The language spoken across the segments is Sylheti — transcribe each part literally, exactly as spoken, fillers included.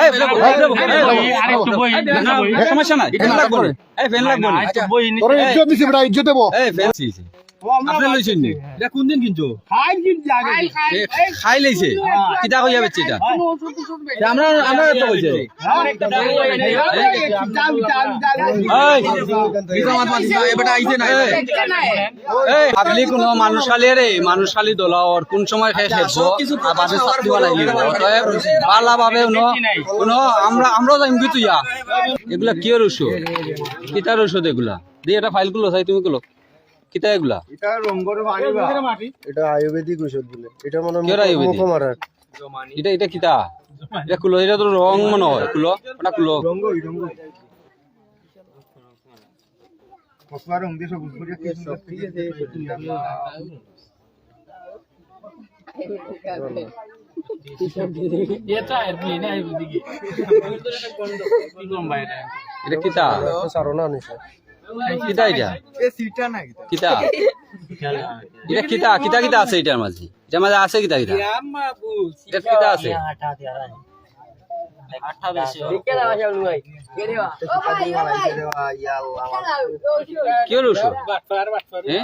এই, ফেলে বল, এই, ফেলে বল, এই, ফেলে বল। আরেকটু বই, এই, না, না, বই। সমস্যা নাই, ফেন লাগবো না। এই, ফেন লাগবো না। আচ্ছা, বই নিতে তোর ইজ্জত দিছি বেটা, ইজ্জত দেবো। এই, ফেন দিছি। ও, আমরা আপনি লইছেন নি? এটা কোন দিন কিনছো? খাই কিনছি আগে। খাই, খাই। এ, খাই লইছে? হ্যাঁ। কিতা কইয়া বেচছে এটা? কোনো ওষুধ টষুধ বেচে তে আমরা, আমরা তো কইছে। আমার একটা বই এনে দাও। এই, এই, এই, এ বেটা আইছে না। এই, এই, পাবলিক কোনো মানুষ খালি রে, মানুষ খালি দোলাওর, কোন সময় খাই খেলবো, আবার চাকরি বানাই দিব। অতএব ভালাভাবে উনো, উনো, আমরা, আমরাও যাইম কি তুইয়া? এগুলা কিয়র ঔষধ? কিতার ঔষধ এগুলা? দি এটা ফাইল গুলো চাই, তুমি গুলো। কিতা এগুলা? এটা রঙ্গর মাটি বা? এটা আয়ুর্বেদিক ঔষধ বলে। এটা মনে হয় কিয়র আয়ুর্বেদিক? মুখো মারার। এটা, এটা কিতা? এটা কুলো, এটা তো রং মনে হয়। কুলো, ওটা কুলো। রঙ্গ, ওই রঙ্গ। কসবা রং দিয়ে সব ঘুরে কি সুন্দর। এটা আর কি না, এদিকে। কি কম বাইরে? এটা কিতা? সারো না নিছে। কিতা এটা? এ সিটা না কিতা? কিতা? এটা কিতা? কিতা কিতা আছে এটার মাঝে? এটার মাঝে আছে কিতা কিতা? এটা কিতা আছে? কি হলো ওষুধ? হ্যাঁ?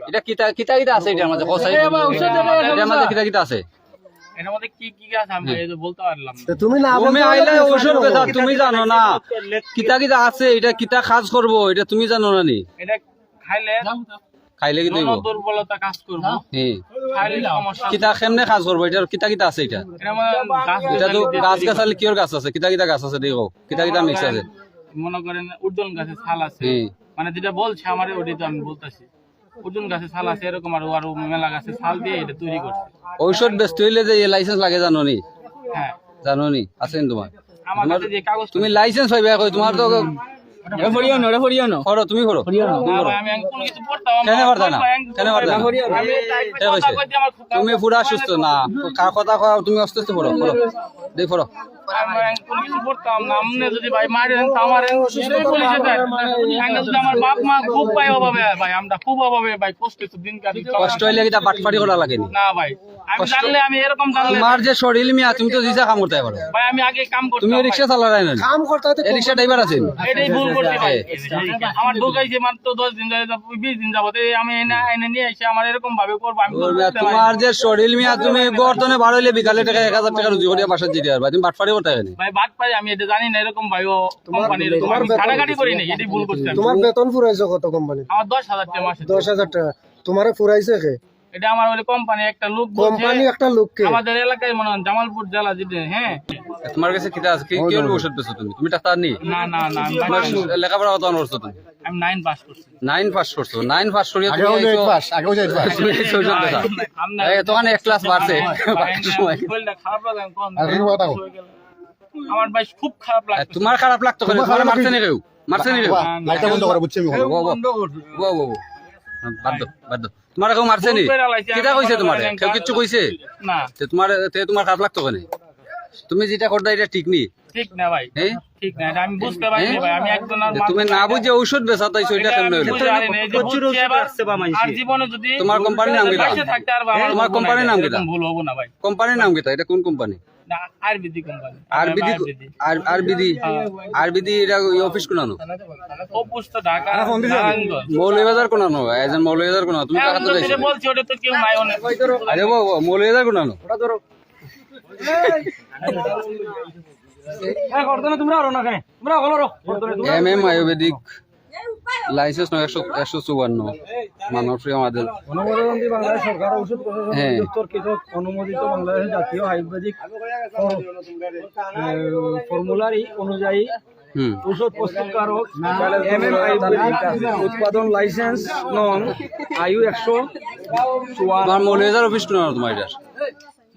এটা কিতা, কিতা কিতা আছে এটার মাঝে? কও চাই। এটার মাঝে কিতা কিতা আছে? এটার মধ্যে কি কি আছে আমি এই যে বলতে পারলাম না। তো তুমি না তুমি বলতে পারলে আইলে কি ঔষধ করবো? বেচা, তুমি জানো না। কিতা কিতা আছে, এটা কিতা কাজ করবো, এটা তুমি জানো না নি? এটা খাইলে খাইলে কি দইব? মনোর দুর্বলতা কাজ করবো। হ্যাঁ। খাইলে সমস্যা। কিতা কেমনে কাজ করবো? এটা কিতা কিতা আছে এটা? এটা আমার গাছ এটা তো গাছালি। গাছ গাছালি কিয়র গাছ আছে? কিতা কিতা গাছ আছে দেখো, কিতা কিতা মিক্স আছে? মনে করেন উর্জন গাছের ছাল আছে। হ্যাঁ। মানে যেটা বলছে আমারে ওটাই তো আমি বলতাছি। উর্জন গাছের ছাল আছে এরকম, আরো, আরো মেলা গাছের ছাল দিয়ে এটা তৈরি করছে। ঔষধ বেচতে হইলে যে লাইসেন্স লাগে জানো নি? হ্যাঁ। জানো নি? আছে নি তোমার? আমার তোমার, কাছে যে কাগজ তুমি লাইসেন্স পাইবে কই? তোমার তো এ, ফড়িও না, ওটা ফড়িও না। করো, তুমি করো। ফড়িও না। তুমি না করো। ভাই, আমি এখন কোনো কিছু পড়তাম না। কেন পারতা না? কেন পারতা না? আমি কে কইছে? কথা কইতে আমার খুব তুমি পুরা সুস্থ না। কার কথা কও, তুমি আস্তে আস্তে পড়ো, পড়ো। দেখি পড়ো। আমি এখন কোনো কিছু পড়তাম না। আপনি যদি ভাই মারেন, তো আমার এখন পুলিশে দেন। এখন যদি আমার বাপ মা খুব ভাই অভাবে, ভাই, আমরা খুব অভাবে, ভাই, কষ্ট তো দিন কাটে। কষ্ট হইলে কিতা বাটপারি করা লাগে নি? না ভাই, আমি কষ্ট জানলে, আমি এরকম জানলে তোমার যে শরীর মিয়া, তুমি তো দিশা কাম করতে পারো। ভাই, আমি আগে কাম করতাম, তুমি ভাই। রিক্সা চালারায় না? কাম করতে হইতে এ, রিক্সা ড্রাইভার আছেন? এটাই ভুল করছি, ভাই। এ। আমার ঢুকাইছে মাত্র দশ দিন যাবত, বিশ দিন যাবত। এই আমি এনে, এনে নিয়ে এসে আমার এরকম ভাবে করবো, আমি ও করবো মিয়া, না, ভাই। তোমার যে শরীর মিয়া, তুমি ঘর তনে বার হইলে বিকালে টাকা এক হাজার টাকা রুজি করিয়া বাসাত যাইতে পারবা, তুমি বাটপারি করতে পারো নি? ভাই, বাটপারি আমি এটা জানি না, এরকম ভাই, ও তোমার কোম্পানির বেতন, আমি তোমার কাটাকাটি করি নাই, এটাই ভুল করছি আমি। তোমার বেতন ফুরাইছে কত কোম্পানির? আমার দশ হাজার টাকা মাসে। দশ হাজার টাকা। তোমারে ফুরাইছে কে? এটা আমার ওই কোম্পানি একটা লোক বলছে, কোম্পানি একটা লোককে? আমাদের এলাকায় মনে হয় জামালপুর জেলা যেটা, হ্যাঁ। তোমার কাছে কিতা আছে? কি, কি ওষুধ বেচো তুমি? তুমি ডাক্তার নি? না, না, না, আমি তোমার ডাক্তার না। লেখাপড়া কত করছো তুমি? আমি নাইন পাস করছি। নাইন পাস করছো? নাইন পাস করিয়া তুমি আগেও আইছো? এইট পাস, আগেও এইট পাস। তুমি আইছো ওষুধ বেচা? আমরা এই, তখন এক ক্লাস বাড়ছে। আমার বাকির সময়। শরীরটা খারাপ লাগে, আমি কোন আর কি কথা কও? আমার ভাই খুব খারাপ লাগছে। তোমার খারাপ লাগতো কেনে? তোমার তোমার খারাপ মারছে নি লাগছে? কেউ? মারছে নি কেউ? বাহ, লাইটটা বন্ধ করো, বুঝছি আমি। ও, ও, ও। ও, ও, ও। বাদ দাও, বাদ দাও। তোমার কেউ মারছে নি? দূর করে লাইছে, কিতা আমি কইছে মনে তোমারে? করেন কেউ কিচ্ছু কইছে? না। তে তোমার, তে তোমার খারাপ লাগতো কেনে? তুমি যেটা করতা এটা ঠিক নি? ঠিক না ভাই। হ্যাঁ? ঠিক না, এটা আমি বুঝতে পারিনি হ্যাঁ? ভাই। আমি একজন আর তে তুমি মানুষ না না। বুঝে ঔষধ বেচা তাইছো, এটা এটা কেমনে আমি হইলো? বুঝতে পারিনি। এই যে প্রচুর বুঝছি ঔষধ এবার আছে বা মাইনষে। আর জীবনে যদি তোমার কোম্পানির নাম কিতা? বাঁচতে থাকতে আর আমার তোমার কোম্পানির নাম কিতা? এরকম ভুল হবো না ভাই। কোম্পানির নাম কিতা? এটা কোন কোম্পানি? না, RBD company. RBD, RBD. R-, RBD. হ্যাঁ। আরবিডি এটা ওই অফিস কোনানো? অফিস তো ঢাকা, আরে ফোন দিছে। নারায়ণগঞ্জ। মৌলভীবাজার কোনানো? এই যে মৌলভীবাজার কোনানো? তুমি হ্যাঁ, ঢাকা তো ওটা যাইছো? যেটা বলছি, ওটা তো কেউ নাই অনেক। আরে বাবা, মৌলভীবাজার কোনানো? ওটা ধরো। হ্যাঁ, করতো না, তোমরা আরো না কেন? তোমরা হলো রো, করতো না, তোমরা। M M Ayurvedic. লাইসেন্স নং একশো, একশো চুয়ান্ন, মানবপ্রিয় মাদুর। অনুমোদনকারী বাংলাদেশ সরকার ঔষধ প্রশাসন হ্যাঁ। অধিদপ্তর কৃত অনুমোদিত বাংলাদেশের জাতীয় আয়ুর্বেদিক ফর-, এ, ফর্মুলারি অনুযায়ী হুম। ঔষধ প্রস্তুতকারক এম এম আয়ুর্বেদিক উৎপাদন লাইসেন্স নং আয়ু একশো চুয়ান্ন। তোমার মৌলভীবাজার অফিস কোন তোমার এটার?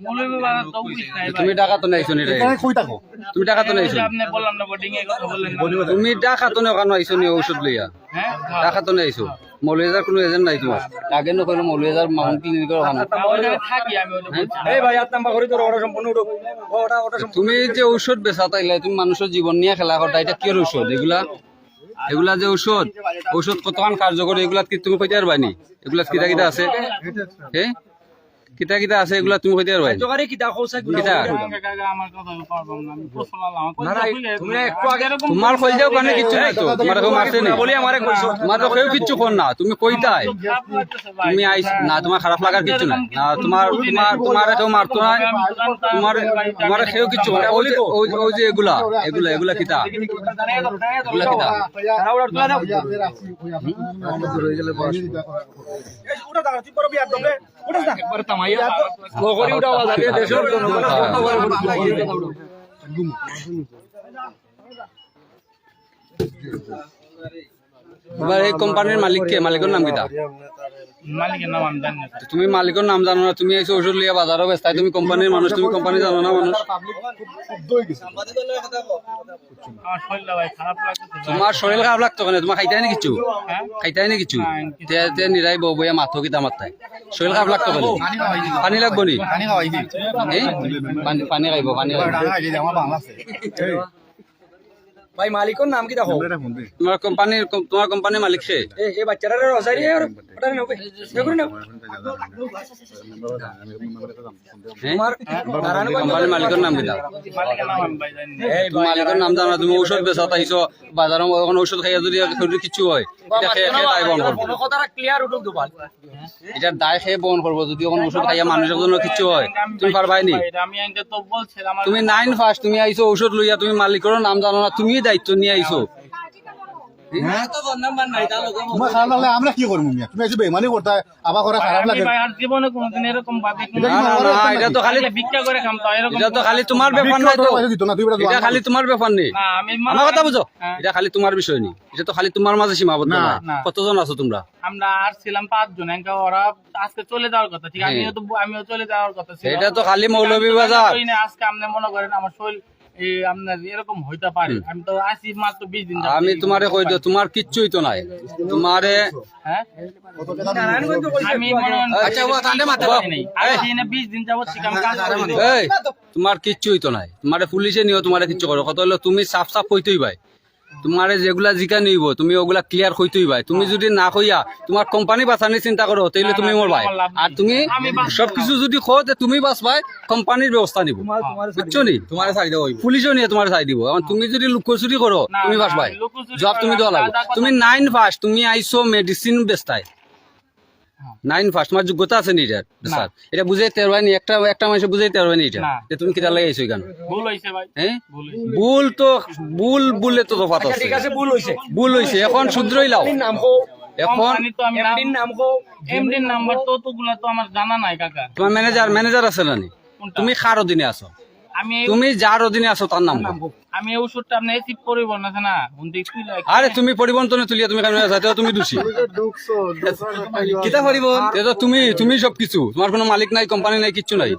মৌলভীবাজার তো অফিস নাই ভাই। তুমি ঢাকা তো নাইছো নি রে? এখানে কই থাকো? তুমি ঢাকা তো নাইছো? আপনি বললাম না, বোর্ডিং এ কথা বললেন না। তুমি ঢাকা তো না কেন আইছো নি ঔষধ লইয়া? হ্যাঁ? ঢাকা তো নাইছো? মৌলভীবাজার কোনো এজেন্ট নাই তোমার? আগে না কইলো মৌলভীবাজার মাউন্ট ক্লিনিকের ওখানে। ওখানে থাকি আমি, ওটা বলছি। এই ভাই, আট নাম্বার ঘড়ি ধরো, ওটা সম্পূর্ণ উঠো। ওটা, ওটা সম্পূর্ণ তুমি যে ঔষধ বেচা তাইলে তুমি মানুষের জীবন নিয়ে খেলা করতা, এটা কি ঔষধ? এগুলা, এগুলা যে ঔষধ, ঔষধ কতখান কার্যকরী, এগুলা কি তুমি কইতে পারবা নি? এগুলা কিতা কিতা আছে? হ্যাঁ? কিতা কিতা আছে এগুলা তুমি কইতে পারবায়? কার্যকারী কিতা কইছে এগুলা? কিতা? আমার কথা পারলাম না, আমি প্রশ্ন করলাম, আমার না, না, কইছে তুমি একটু আগে এরকম তোমার কইছে ওখানে কিচ্ছু নাই তো, তোমার কেউ মারছে নি? বলি আমারে কইছো। তোমার তো কেউ কিচ্ছু কর না, তুমি কইতায়। তুমি আইস না, তোমার খারাপ লাগার কিচ্ছু নাই। না, তোমার, তোমার, তোমার কেউ মারতো না, তোমার, তোমার কেউ কিচ্ছু করে না। ওই যে, ওই, ওই যে এগুলা, এগুলা, এগুলা কিতা? এগুলা কিতা? এবার এই কোম্পানির মালিক কে? মালিকর নাম কিতা? মালিকর নাম আমি জানি না, স্যার। তুমি মালিকর নাম জানো না, তুমি আইছো ঔষধ লইয়া বাজারো বেচতায়, তুমি কোম্পানির মানুষ, তুমি কোম্পানি জানো না মানুষ? আমার শরীরটা ভাই খারাপ লাগতেছে। তোমার শরীর খারাপ লাগতো কেনে? তোমার খাইতায় নি কিছু? হ্যাঁ? খাইতায় নি কিছু? না, আমি কিছু তে, তে নিরাই বউ বইয়া মাতো কিতা মাততায়? শরীর খারাপ লাগতো কেনে? পানি লাগবো নি? পানি খাওয়াই দি। এই? পানি, পানি খাইবো, পানি খাইবো। ভাই, মালিকর নাম কিতা দেখো? তোমার কোম্পানির, তোমার কোম্পানির মালিক কে? এ, এ বাচ্চারা রে, রসাই রে, ওর, ওটা নেও, বে, বের করে নেও। হ্যাঁ? তোমার কোম্পানির মালিকর নাম কিতা? তুমি মালিকর নাম জানো না, তুমি ঔষধ বেচাত আইছো, বাজারো অখন ঔষধ খাইয়া যদি, যদি কিছু হয়, ইটা কে, কে দায় বহন করবো? কথাটা ক্লিয়ার উঠুক তো ভাই। ইটার দায় কে বহন করবো? যদি অখন ঔষধ খাইয়া মানুষ একজনর কিছু হয়, তুমি পারবায় নি? আমি আগে তো বলছিলাম, আমার তুমি নাইন পাস, তুমি আইছো ঔষধ লইয়া, তুমি মালিকর নাম জানো না, তুমি দায়িত্ব নিয়া আইছো। হ্যাঁ? তোমার খারাপ লাগলে আমরা কি করবো মিয়া? তুমি আইছো বেইমানি করতায়, আবার করে খারাপ লাগে। ভাই, আর জীবনে কোনোদিন এরকম ভাবে না, না, না, ইটা তো খালি ভিক্ষা করে খামতা, এরকম ইটা তো খালি তোমার ব্যাপার নায় তো। দিত না, তুই বেটা ইটা খালি তোমার ব্যাপার নি। না, আমি আমার কথা বুঝো। হ্যাঁ। ইটা খালি তোমার বিষয় নি, ইটা তো খালি তোমার মাঝে সীমাবদ্ধ না। নায়। না। কতজন আছো তোমরা? আমরা আর ছিলাম পাঁচজন, এনকা ওরা আজকে চলে যাওয়ার কথা, ঠিক আছে? হ্যাঁ। আমিও তো, আমিও চলে যাওয়ার কথা ছিল। ইটা তো খালি মৌলভীবাজার। আজকে আপনি মনে করেন আমার শরীর এই আপনার এরকম হইতে পারে। হুম। আমি তো আছি মাত্র বিশ দিন যাবত। আমি তোমারে কই দিও, তোমার কিচ্ছু অইতো নায়। তোমারে হ্যাঁ? আমি মনে হয় আচ্ছা, ও তাহলে মাথা বাহ। নেই। আমি এই। দিনে বিশ দিন যাবত ঠিক আমি কাজ করি। এই, তোমার কিচ্ছু অইতো নায়। তোমারে পুলিশে নিও, তোমারে কিচ্ছু করো। কথা অইলো তুমি সাফ সাফ কইতে অইবায়। তোমারে যেগুলা জিকানি অইবো, তুমি ওগুলা ক্লিয়ার কইতে অইবায়। তুমি যদি না কইয়া তোমার কোম্পানি বাঁচানির চিন্তা করো, তাইলে তুমি মরবায়। আর তুমি সবকিছু যদি কও যে তুমি বাঁচবায়, কোম্পানির ব্যবস্থা নিবো। বুঝছো নি? তোমারে ছাড়ি দেওয়া অইবো। পুলিশও নিয়া তোমারে ছাড়ি দিবো। এখন তুমি যদি লুকোচুরি করো, না, তুমি বাঁচবায়। জবাব তুমি দেওয়া লাগবো। তুমি নাইন পাস, তুমি আইছো মেডিসিন বেচতায়। নাইন পাস, তোমার যোগ্যতা আছে নি ইটার? না। স্যার, ইটা বুঝাইতে পারবায় নি? একটা, একটা মানষে বুঝাইতে পারবায় নি ইটা? না। যে তুমি কিতার লাগি আইছো ইখানো? ভুল অইছে ভাই। হ্যাঁ? ভুল অইছে। ভুল তো, ভুল, ভুলে তো তফাত আচ্ছা, আছে। ঠিক আছে, ভুল অইছে। ভুল অইছে, এখন শুধরাই লাও। কোম্পানির নাম কও। এখন কোম্পানির তো আমি নাম এমডির নাম কও। এমডির নাম্বার তো, অতগুলা তো আমার জানা নাই, কাকা। তোমার ম্যানেজার, ম্যানেজার আছে না নি? কোনটা? তুমি কার অধীনে আছো? আমি এই তুমি যার অধীনে আছো, তার নাম কও। আমি এই ওষুধটা আপনি এসি পরিবহন আছে না? হুন দেখি তুই লাগে। আরে তুমি পরিবহন তো না তুলিয়া তুমি কেন যাইতে তুমি দোষী। কিতা পরিবহন? এ তো তুমি, তুমি সবকিছু। তোমার কোনো মালিক নাই, কোম্পানি নাই, কিচ্ছু নাই।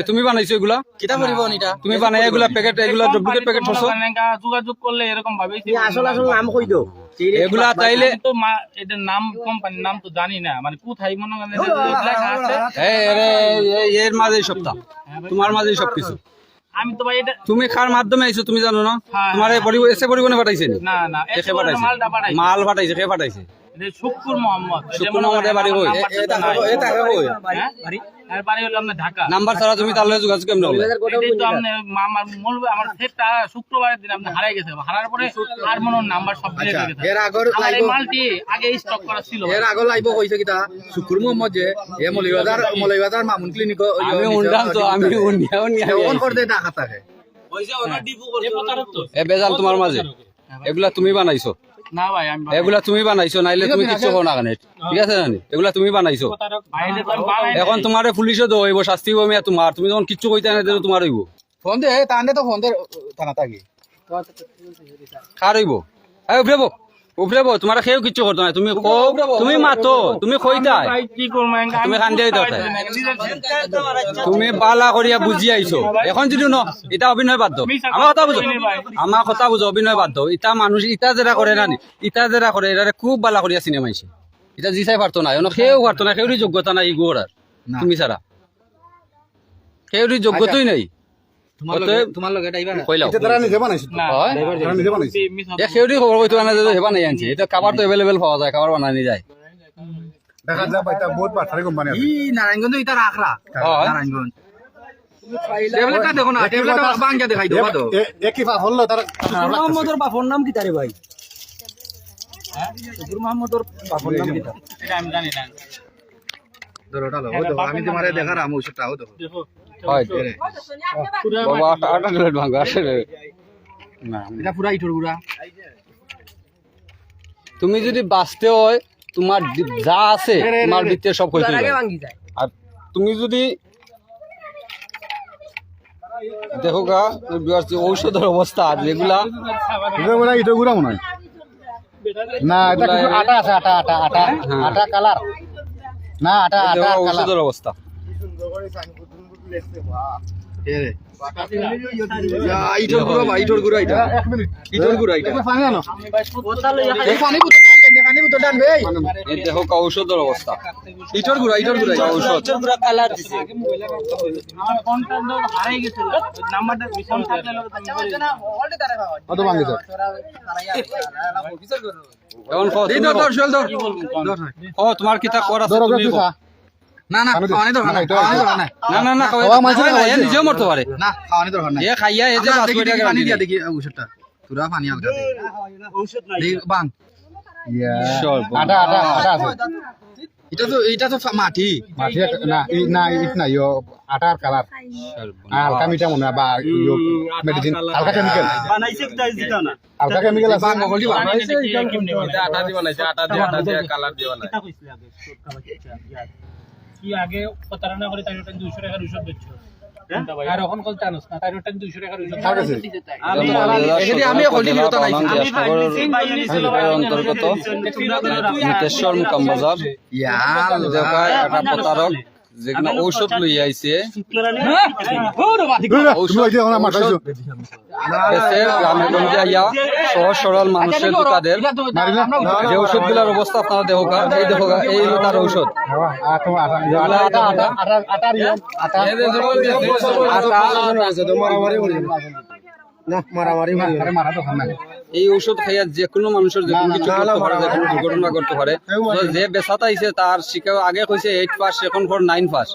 এ তুমি বানাইছো এগুলা? কিতা পরিবহন এটা? তুমি বানাই এগুলা প্যাকেট, এগুলা ডুপ্লিকেট প্যাকেট করছো? যোগাযোগ করলে এরকম ভাবে আসল আসল নাম কই দেও? এগুলা তাইলে আমি তো মা-, এটার নাম, কোম্পানির নাম তো জানি না, মানে কোথায় মনে করেন এটা লেখা আছে? এই, এরে, এই, এর মাঝেই সবটা। তোমার মাঝেই সবকিছু। আমি তো ভাই এটা তুমি কার মাধ্যমে আইছো তুমি জানো না? হ্যাঁ, তোমার এই হ্যাঁ। পরি-, এসে পরিবহনে পাঠাইছে নি? না, না, কে এসে পরিবহনে পাঠাইছে? মালটা পাঠাইছে। মাল পাঠাইছে, কে পাঠাইছে? এটা শুক্কুর মোহাম্মদ। শুক্কুর মোহাম্মদ, এর বাড়ি কই? নাম্বার এ, এ, তো নাই। এ, এ, এ, হ্যাঁ? বাড়ি? এর বাড়ি হলো আপনার ঢাকা। নাম্বার ছাড়া তুমি তার লগে যোগাযোগ কেমনে করলে? এটাই তো আপনি মা-, মা-, মূল আমার সেটটা শুক্রবারের দিন আপনি হারাই গেছে। হারার পরে আর মনে হয় নাম্বার সব delete আচ্ছা, হয়ে গেছে। এর আগর আমার এই live-ও মালটি আগে স্টক করা ছিল। এর আগর live-ও কইছে কিতা? শুক্কুর মোহাম্মদ যে, এ মৌলভীবাজার, মৌলভীবাজার মামুন ক্লিনিক-ও, আমি ইয়ে, উনরাম তো, আমি উনিয়া, উনিয়া। এ ওন করে দে না খাতা হে। এ বেজাল তোমার মাঝে। এগুলা তুমি বানাইছো। না ভাই, আমি বানাই এগুলা তুমি বানাইছো, নাইলে তুমি কিচ্ছু কও না কেনে। ঠিক আছে না নি? এগুলা তুমি বানাইছো। ভাই, এটা তো আমি বানাই নাই। এখন তোমারে পুলিশে দেওয়া অইবো, শাস্তি অইবো মিয়া তোমার। তুমি যখন কিচ্ছু কইতায় না, তাইলে তোমার অইবো। ফোন দে, তানরে তো ফোন দে, থানা থাকি। কার অইবো? এই উপরে বো, উপরে বো, তোমারে কেউ কিচ্ছু করতো না। তুমি কও, তুমি মাতো, তুমি কইতায়। ভাই, কি করবো? আমি তুমি কান দিয়া দিতে পারতায়। তুমি বালা করিয়া বুঝি আইছো। এখন যদি ন, ইটা অভিনয় বাদ দেও। আমার কথা বুঝো। আমার কথা বুঝো, অভিনয় বাদ দেও। ইটা মানুষ, ইটা যেরা করে না নি, ইটা যেরা করে, এরারে খুব বালা করিয়া চিনে মাইনষে। ইটা জিসাই পারতো না, অন্য কেউ পারতো না, কেউরই যোগ্যতা নাই ইগু করার। না। তুমি ছাড়া। কেউরই যোগ্যতাই নাই। তোমার লগে, অতএব তোমার লগে এটা আইবা না? কইলাও। এটা তারা নিজে বানাইছে তো। না। হয়? তারা নিজে বানাইছে। এ কেউরই খবর কইতো না যে হেবা নাই আনছে। ইটা খাবার তো available পাওয়া যায়, খাবার বানানি যায়। দেখা যায় ভাই, এটা বহুত বাটপারি কোম্পানি আছে। ই নারায়ণগঞ্জ, ইটা রাখরা। হ্যাঁ। নারায়ণগঞ্জ। ট্যাবলেটটা দেখো না, এ কি ট্যাবলেটটা কথা? বাঙ্গা দেখাই দেবো তো। এ, এ কি পাপড় লো, তার খারাপ লাগতেছে। মোহাম্মদর বাপর নাম কিতা রে ভাই? হ্যাঁ? হুজুর মোহাম্মদর বাপর নাম কিতা? এটা আমি জানি না। ধরো, ওটা লো, ও দেখো, আমি তোমারে দেখার, আমি ওষুধটা, ও দেখো। দেখো। হয়। এরে। পুরা বাবা, আটা, আটা ট্যাবলেট ভাঙা আছে রে। না, এটা পুরা ইটর গুড়া। তুমি যদি বাঁচতে হয়, তোমার দি-, যা আছে, এরে, এরে, তোমার এরে। ভিতরে সব ক্ষতি হয়ে যাবে। আর তুমি যদি দেখো গা, ওই বিয়ার যে ঔষধের অবস্থা, যেগুলা এটা মনে হয় ইটর গুড়া মনে হয়। না, এটা কিছু আটা আছে, আটা, আটা, আটা, হ্যাঁ। আটা কালার। না, আটা, এই দেখো আটা কালার। ঔষধের অবস্থা। এরে। ইয়া, ইটর গুড়া বা, ইটর গুড়া এটা। এক মিনিট। ইটর গুড়া এটা। একটু পানি আনো। এই পানি বোতলটা আনবে, পানি বোতলটা আনবে, এই। এই দেখো কা ঔষধের অবস্থা। ইটর গুড়া, ইটর গুড়া, এটা ঔষধ। ইটর গুড়া কালার দিছে। আমার ফোনটা তো হারাই গেছে। নাম্বারটা ফোন থাকলে লোক কত ভাঙিছে? এখন কও, এই তুমি ধর, কও। ধর, সোহেল, ধর। ধর। কও, তোমার কিতা করার আছে, ধরো, তুমি ধরো, কও। খা। না, না, খাওয়ানি দরকার নাই, খাওয়ানি দরকার নাই। না, না, না, খাওয়া খাওয়া মাঝে খাওয়া না, এ খাওয়া নিজেও মরতে পারে। না, খাওয়ানি দরকার নাই। এ খাইয়া, এ যে আমরা পাঁচ দেখি, কোটি দেখি, টাকা পানি দিয়া দিছে। দেখি, ঔষধটা। তোরা পানি আলগা দে। ঔষধ নাই। দে, বাং। ইয়া। সর্বনাশ। আটা, আটা, আটা আছে। এটা তো, এটা তো ফা-, মাটি। মাটি এক-, না, ই-, না, ইট না, ইয়ো, আটার কালার। সর্বনাশ। আর হালকা মিঠা মনে হয়, বা ইয়ো, হুম, আটার মেডিসিন, কালার। হালকা কেমিক্যাল। বানাইছে কোথায় জিতা না? হালকা কেমিক্যাল আছে। বাং, বগল দিবা। এটা আটা দিবা না, এটা আটা দিয়ে, আটা দিয়ে, কালার দিবা না। কি আগে প্রতারণা করে তাই ওটা দুইশো টাকার ঔষধ বেচছো? হ্যাঁ? আর এখন কল চানস না, তাই ওটা দুইশো টাকার ঔষধ। কার কাছে? আমি, আমি, এখানে আমি এখন ফিরত আনাইছি। আমি অন্তর্গত মুক্তেশ্বর মুকাম বাজার। ইয়া আল্লাহ। এলাকায় একটা প্রতারক যেখানে ঔষধ লইয়া আইছে। ঔষধ। তুমি ওই যে ওনার মাথায় ঔষধ। বেচে গ্রামে গঞ্জে আইয়া সহজ সরল মানুষের দোকানের যে ঔষধগুলোর অবস্থা আপনারা দেখো গা, এই দেখো গা, এই হলো তার ঔষধ। আটা, আটা, আটা, আটা, আটা, আটা, আটা, আটা, আটা। এই যে দেখো, আটা। না, মারামারি করি না। এই ঔষধ খাইয়া যে কোনো মানুষের যে কোনো কিছু করতে পারে, যে কোনো দুর্ঘটনা করতে পারে। তো যে বেচাত আইছে তার শিক্ষা আগে কইছে এইট পাস, এখন পর নাইন পাস।